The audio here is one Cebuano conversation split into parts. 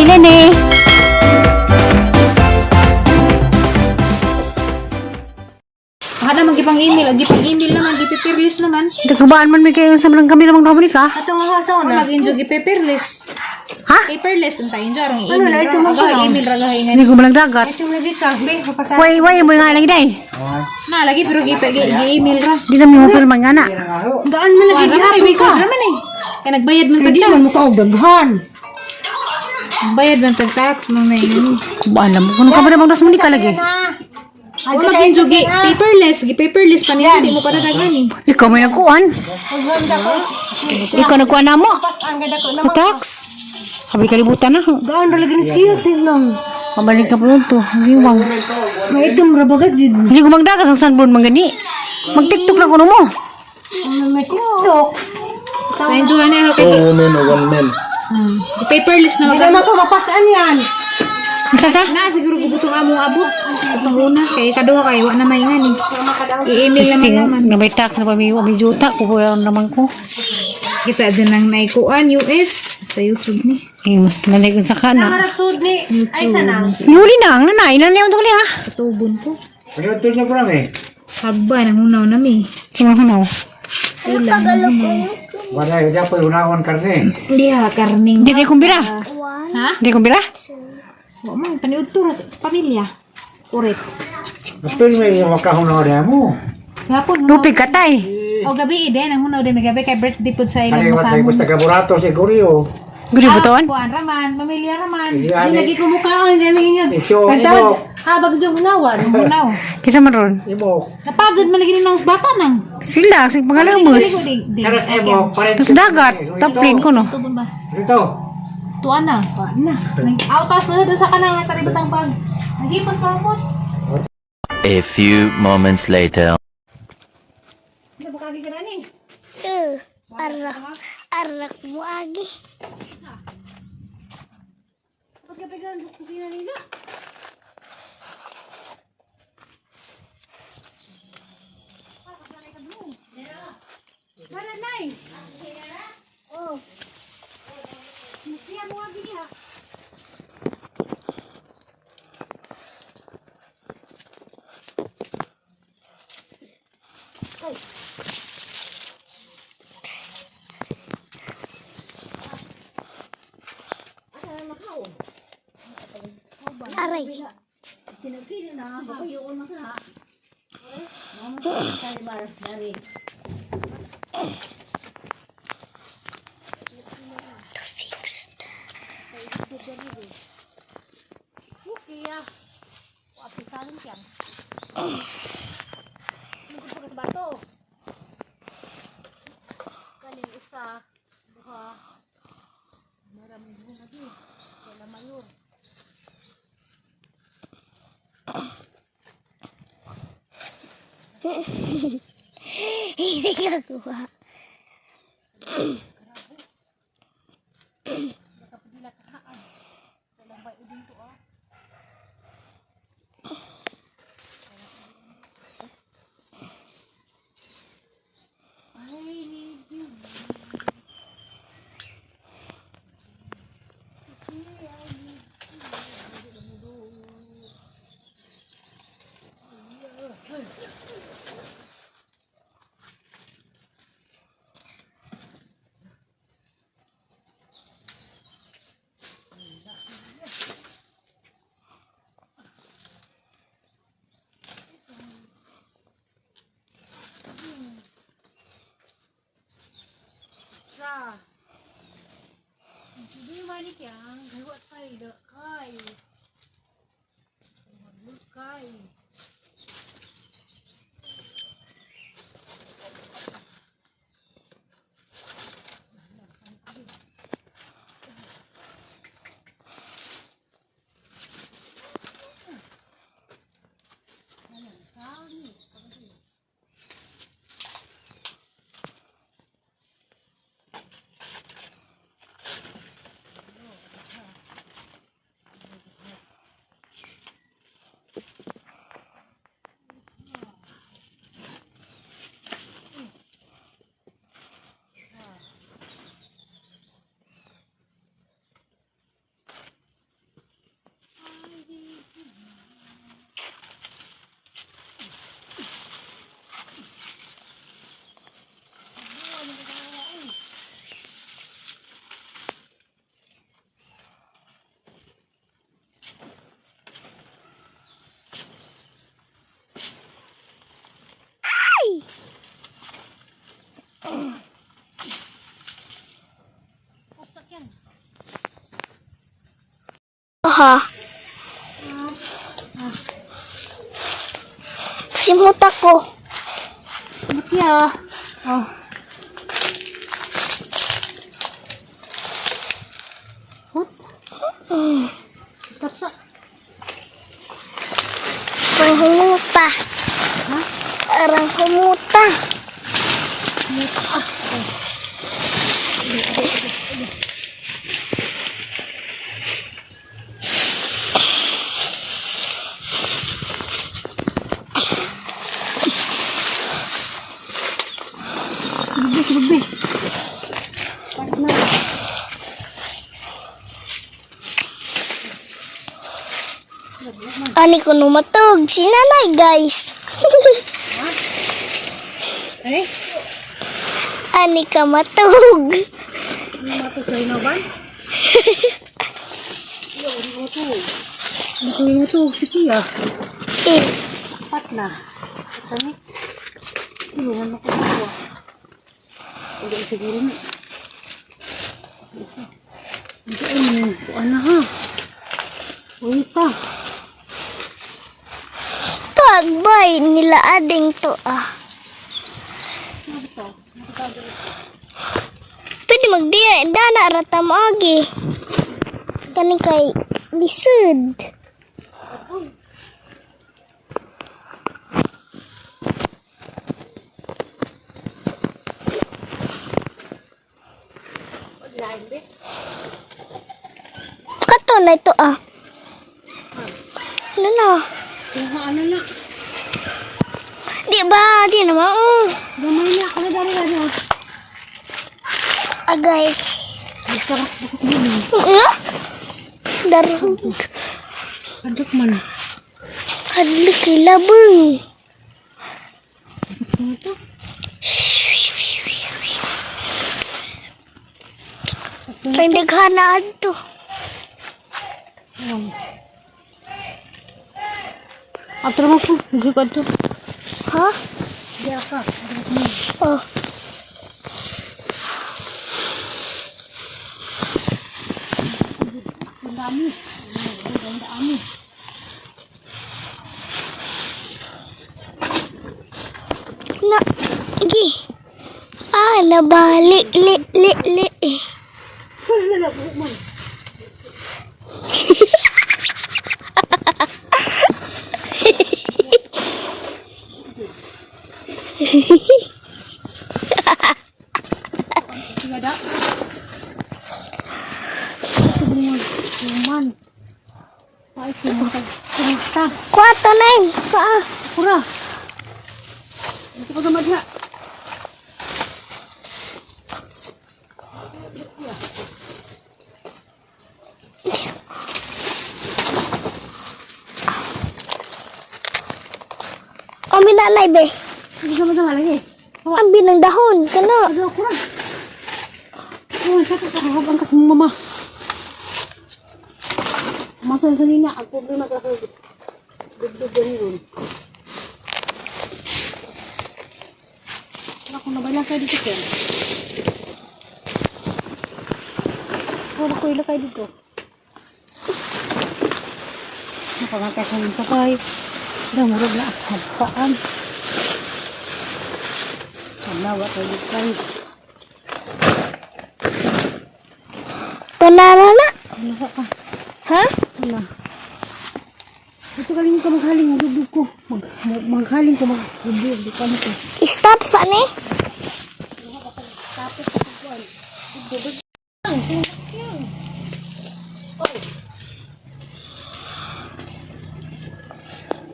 Lene. Baka naman gipang email, gipang email naman, gipaperless naman. Nagkabaan man may kayo sa mga kami namang Dominica. Ato nga sa una. Mag-enjoy gipaperless. Ha? Paperless ang tayo arang email. Ano na ito mo email ra gahay Hindi ko malang dagat. Way, way, mo nga lang day. Na lagi pero gi-email ra. Di na mi mo pirma nga na. Gaan man lagi gihapon ka. Naman eh. Kaya nagbayad man tag tax. Mo ka og daghan. Bayad man tag tax mo may yun. Kubaan lang mo. Kuno ka ba namang das Monica lagi? Wa mag-enjoy gi paperless, gi paperless pa ninyo di mo pa dadagan eh. Ikaw may nagkuan. Ikaw nagkuan na mo. Sa tax. Sabi kalibutan na. Gaan ra lagi ni cute lang. Pabalik ka po yun to. Giwang. Maitom ra bagad jud. Hindi ko magdagat ang sunburn man gani. Mag-TikTok na kuno mo. May TikTok. Sa enjoy na ako Two women or one man. Paperless na Hindi mag na ko mapasaan yan. Isa sa? Na siguro gubutong among abot. Atong una kay kaduha kay wa na may ngani. I-email naman Testing naman. na may tax na pa may juta. Kukuha naman ko. Kita dyan ang naikuan US sa YouTube ni. Eh, mas nalig sa kana. Harap sud ni. Ay sana. Yuli na, ang nanay. Nanay mo ha. Katubon ko. Ano ito niya parang eh? Hagba nang hunaw nami. Sino hunaw? Wala yung dapat unawan karne. Hindi ha karning. Hindi kong bira. Ha? Hindi kong bira. Wa man paniud to pamilya. Urit. Mas pero may makahunaw na mo. Gapon. Lupig katay. O gabi eh, din ang hunaw din may gabi kay birthday pud sa ilang Ano yung matay masamon. ko sa kaburato siguro. Guri buton. Kuan raman, pamilya raman. Hindi Hindi lagi ani. ko mukhaon kay ingag. Ikso, Nagtawag. imok. Habag jud hunawan. Hunaw. Kisa man ron. Imok. Napagod man lagi ni nang bata nang. Sila, sig pangalan mo. Karas imok. Tapos dagat. Taplin ko no. Tubon ba? Dito. Tuan na. Tuan na. Out ta sa kanang taributang pag. Nagipot pa ako. A few moments later. Arak, arak mo agi. Aray. Fixed. Hindi ka kuha. Ha. Simot ako. Mutya. Oh. Hot. Tapsa. Parang humuta. Parang humuta. Sugbi, sugbi. Partner. Ani ko numatog. Si nanay, guys. Eh? Ani ka matog. Matog kayo na ba? Ano ko yung matog si Kuya? Eh, Pat na. Kani? Tulungan ako ko. Hindi siguro na. Hindi ay kuan na ha. Uy pa. to agbay nila ading to ah. Pwede magdiya dana rata maagi. Kani kay lisod. Kato na ito ah. Ano na? Kuha ano na. Di ba? Di naman. Oh. Gamay na. Ano dali na na. Agay. Basta ka bukok mo. Ah? Darog. Adok man. Hadlo kay labang. Ito. Kay naghana adto. Ato mo po. Hindi ko ato. Ha? Di ka. Oh. Ang dami. Ang dami. Na. Gi. Ah, nabali. Li, li, li. Eh. Wala na man. Gada. Man. Ay, kumanta. Kwato na eh. Pa. Pura. Ito ko naman ha. Ami nanay be. Hindi ka naman lagi. Ang binang dahon. Kana. Ano ko ra? Oh, sa ka ang kasmong mama. Masa sa nina ang problema ka sa dugdug gani ron. Ako na ba lang kayo dito Ken? Wala ko ila kayo dito. Nakangantay sa nito kay. Damurog na saan. Wala, wa kayo dito kay. Tanara na. Wala ka. Ha? Wala. Ito galing ka maghaling, magdugdug ko. Maghaling ko, magdugdug. Di ka na ko. Stop saan eh?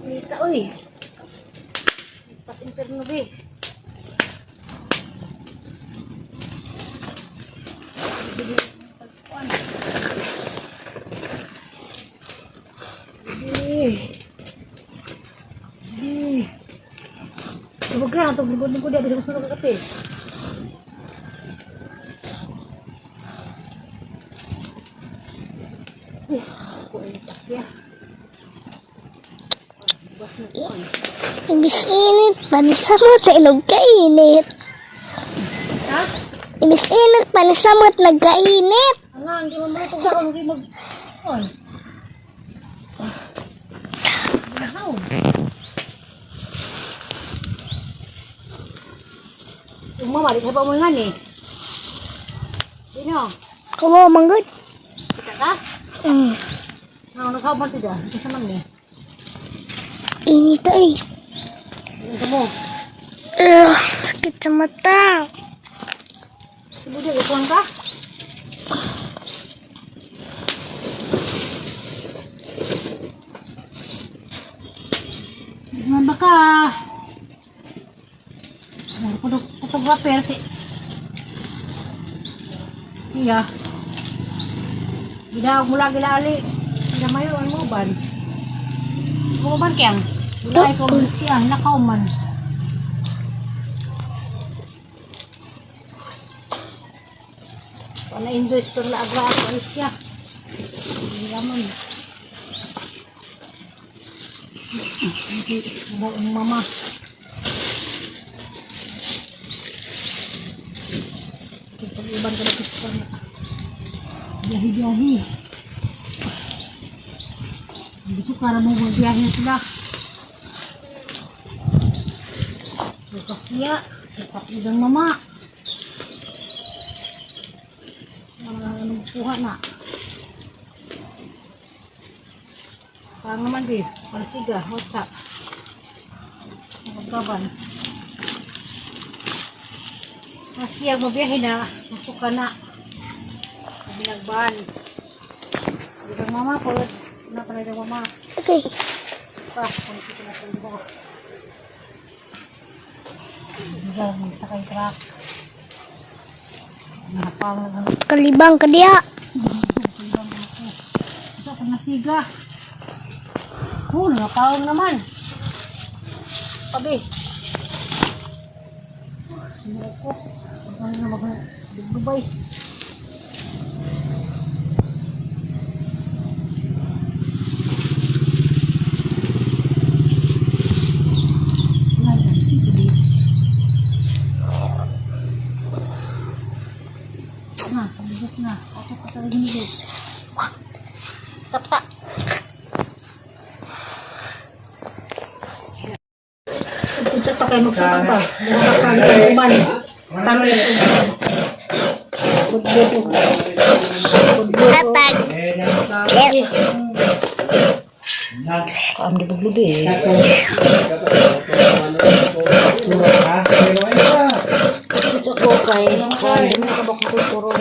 Nita, oy. Pas interno, be. Coba ka, itong lingkod-lingkod di, abis gusto na kakape. Imbis init, panisamot na inog kainit. Ha? Imbis init, panisamot nagkainit. Nga, hindi mo marutog sa ako, mag... On. Umama, di ka pa mo nga ni. Dino, Kumo manggod. kita ka? Mm. Ang nakaw man tida, kasi man ni. Init ay. Ito mo. Ugh, sakit sa mata. Subo di ikuan ka? Man ba ka? Ano ko photographer si Iya. Gila mula gila ali. Gila mayo ang mo ban. Mo ban kyang. Gila ko siya nakaw man. Wala investor la agra ako ay siya. Gila man. Hindi mo ang mama. Pag-iban ka na sa na. Biyahe-biyahe. Hindi ko para mo magbiyahe sila. Bukas niya. Bukas ang mama. Mga anong kuha na. Parang naman di. Palasiga. WhatsApp. Magkaban. Masiyag mabiyahe na. Masuka na. Binagban. Bilang mama po. Na talaga mama. Okay. Pa, kung ito na sa libo. Bilang magsakay truck. Nakapang na Kalibang ka diha. Ito, kung nasiga. Oh, nakapawang naman. Pabi. Sino ko? Ano na mag Dubai. Na, pabigok na. Ako pa talaga nito. Tapa. Unsa pa kayo magsukan pa? Human. Tanong Hatag. Kaam di paglubi eh. Ha? Pero ay pa. Unsa ko kay kung di mo kabok ko turo.